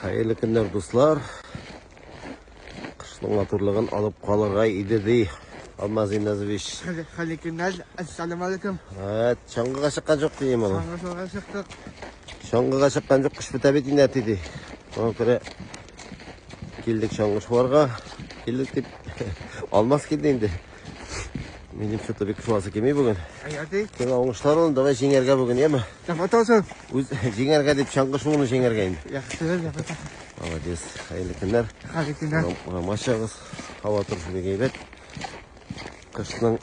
Хәерле көннәр, дуслар. Кышның матурлыгын алып калырга иде, ди Алмаз Инназович. Хәерле көннәр. Ассаламу алейкум. Әт, чаңгыга чыккан юк дим ул. Чаңгыга чыктык. Чаңгыга чыккан юк, кыш бетә бит инде әти ди. Шуңа күрә килдек чаңгы шуарга. Килдек дип Алмаз килде инде. Минем что-то бик шуасы килми бүген. Әйе, Сиңа уңышлар улым, давай җиңәргә бүген, яме? Рәхмәт olsun. Үз җиңәргә дип чаңгы шууны җиңәргә инде. Яхшы, яхшы. Молодец. Хәерле көннәр. Хәерле көннәр. Урамга чыгыгыз. Һава торышы бик әйбәт. Кышның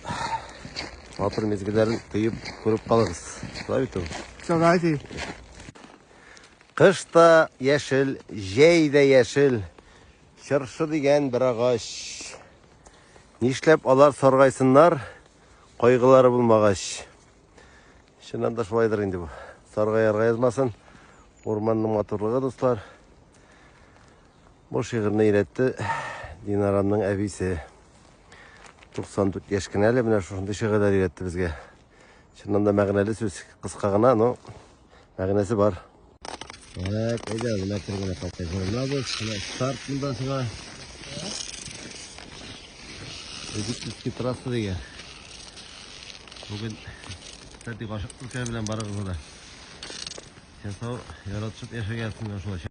матур мизгелләрен тоеп, күреп калыгыз. Шулай бит ул? Шулай ди. Кыш та яшел, җәй дә яшел. Чыршы дигән бер агач. Нишләп алар саргайсыннар, кайгылары булмагач. Чыннан да шулайдыр инде бу. Саргаярга язмасын. Урманның матурлыгы, дуслар. Бу шигырьне өйрәтте Динараның әбисе. 94 яшь кенә әле менә шушындый шигырьләр өйрәтте безгә. Чыннан да мәгънәле сүз, кыска гына, но мәгънәсе бар. Так, әйдә, менә кергән калка җырлабыз. Менә старт монда сиңа. Египетский трасса дигән. Бүген, кстати, Гашык Түркәй белән барыгыз да. Сау, яратышып яшәргә язсын шулай.